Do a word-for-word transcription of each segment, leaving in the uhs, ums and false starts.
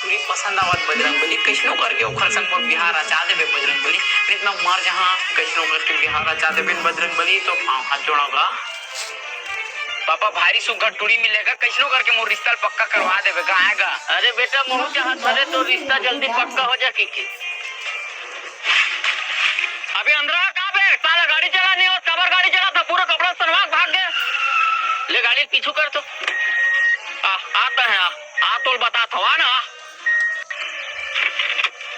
टुरी पसंद आवत बजरंग बली, कइसनो करके ओखर संग मोर बिहाव रचा देबे बजरंग बली, नहीं त मैं मर जहाँ, कइसनो करके बिहाव रचा देबे बजरंग बली, तोर पाँव हाथ जोड़ंव गा। पापा, भारी सुग्घर टुरी मिले गा, कइसनो करके मोर रिश्ता ल पक्का करवा देबे गा, आय गा। अरे बेटा, महूँ चाहत हँव रे तोर रिश्ता जल्दी पक्का हो जा कहिके। अबे अंधरा का बे, साला गाड़ी चला नहीं हो, काबर गाड़ी चलाथस, पूरा कपड़ा सनवा के भाग गे। ले गाड़ी पीछू कर तो। आ, आता है, आ, आ तोल बताथँव ना।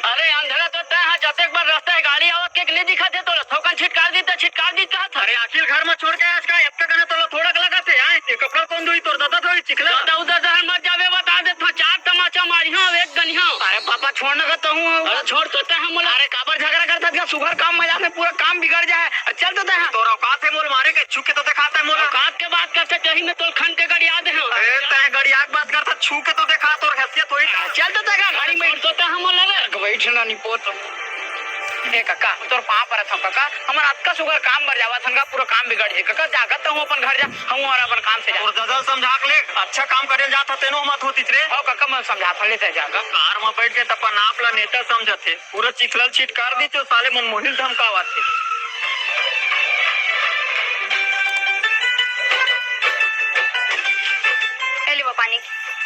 अरे अंधरा तो तैं हा, जतेक बार रस्ता हे गाड़ी आवत के नहीं दिखत हे तोला, थोकन छिटकार दी त छिटकार दी कहत हस। अरे अकेल घर में छोड़ के आय हस का, अतका कन तोला थोड़क लगत हे, आय? ये कपड़ा कोन धोही, तोर ददा धोही, चिखला। ददा उदा डहर मत जाबे, बता देथँव, चार तमाचा मारिहँव, एक गनिहँव। अरे पापा छोड़ ना गा तहूँ। अरे छोड़ तो तैं हा मोला। अरे काबर झगरा करथस का, सुघर काम मजाक में पूरा काम बिगड़ जाय। अरे चल तो तैं हा। तोर औकात हे मोला मारे के, छू के तो देखा तैं मोला। औकात के बात करथस, तहीं में तोला खन के गड़िया देहँव। अरे तैं गड़िया के बात करथस, छू के तो देखा, तोर हैसियत होही। चल तो तैं हा, गाड़ी में। छोड़ तो तैं हा मोला रे। बैठ ना निपोत। ए कका, तोर पाँव परत हँव कका, हमन अतका सुघर काम बर जावत हन गा, पूरा काम बिगड़ जाही कका, जा गा तहूँ अपन घर जा, हमहूँ अउ अपन काम से जा। तोर ददा ल समझा के ले, अच्छा काम करे ल जात हस तेनो मत होतिस रे। हव कका, मैं समझाथँव, ले तैं जा गा। कार में बैठ के त अपन आप ला नेता समझत हे, पूरा चिखला ल छिटकार दिस, साले मन मोहिल धमकावत हे। ए ले वो पानी।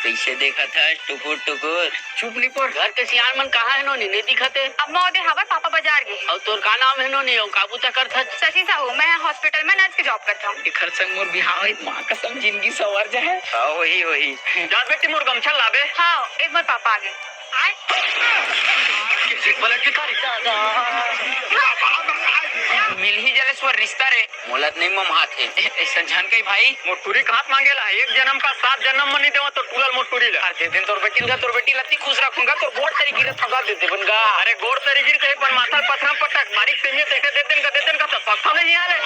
कइसे देखत हस टुकुर टुकुर? चुप निपोर, घर के सियान मन कहाँ हे नोनी, नहीं दिखत हे। अब मैं ओदे हवय, पापा बाजार गे हे। अउ तोर का नाम हे नोनी, अउ का बूता करथस? शशि साहू, मैं हॉस्पिटल में नर्स के जॉब करथँव। एखर संग मोर बिहाव होही, माँ कसम जिनगी सँवर जाय। हाँ, होही, होही। जा बेटी, मोर गमछा लाबे। हाँ, एक बार पापा आ गे। आय। मिलही जलेश्वर रिश्ता रे। मोला त नहीं ममहात हे। ए, ए, संझन कही भाई। मोर टुरी कहाँ त मांगे ला? एक जनम का सात जनम म नहीं देवँव तोर टूरा ल मोर टुरी ला। अरे दे देन तोर बेटी ल, तोर बेटी ल अति खुश रखहूँ गा, तोर गोड़ तरी गिरत हँव गा, दे देबन गा। अरे गोड़ तरी गिरत हे, पर माथा ल पथरा म पटक, बारीक सेमी तइसे दे देन गा, दे देन गा, तब भगथँव नहीं आले।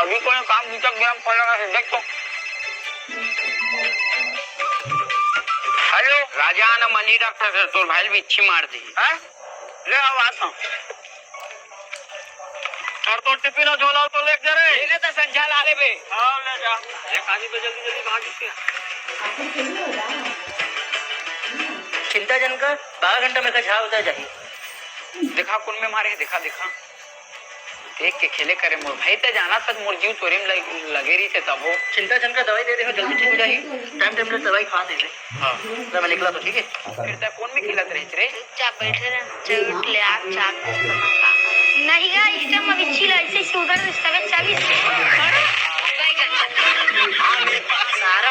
अभी कोनो काम निकल गया, फलाना से देख तो। हेलो। राजा आना मनी डॉक्टर से तोर भाई ल बिच्छी मार दी। हैं? ले आओ, आथँव। अउ तोर टिफिन अउ झोला तो लेके जा रे। लेने त संझा ला लेबे। हाँ, ले जा। एक आदमी पे जल्दी जल्दी भाग इसके। चिंता झन कर, बारह घंटा में का झाव उतर जाही। देखा कोन में मारे हे, देखा, देखा। देख के खेले करे मोर भाई, तैं जानथस मोर जीव तोरे में लग-, लगे रहिथे तभो। चिंता झन कर, दवाई दे दे हँव, जल्दी ठीक हो जाही। टाइम टाइम ले दवाई खा दे दे। हाँ। ले मैं निकलत हँव, ठीक हे? फिर तैं कोन में खेलत रहिस रे? चुपचाप बैठे रह, चल उठ ले, आ, चाप दे। नहीं गा, इस टाइम अभी चिल्ला, ऐसे ही उधर से तबे चाबी से। सारा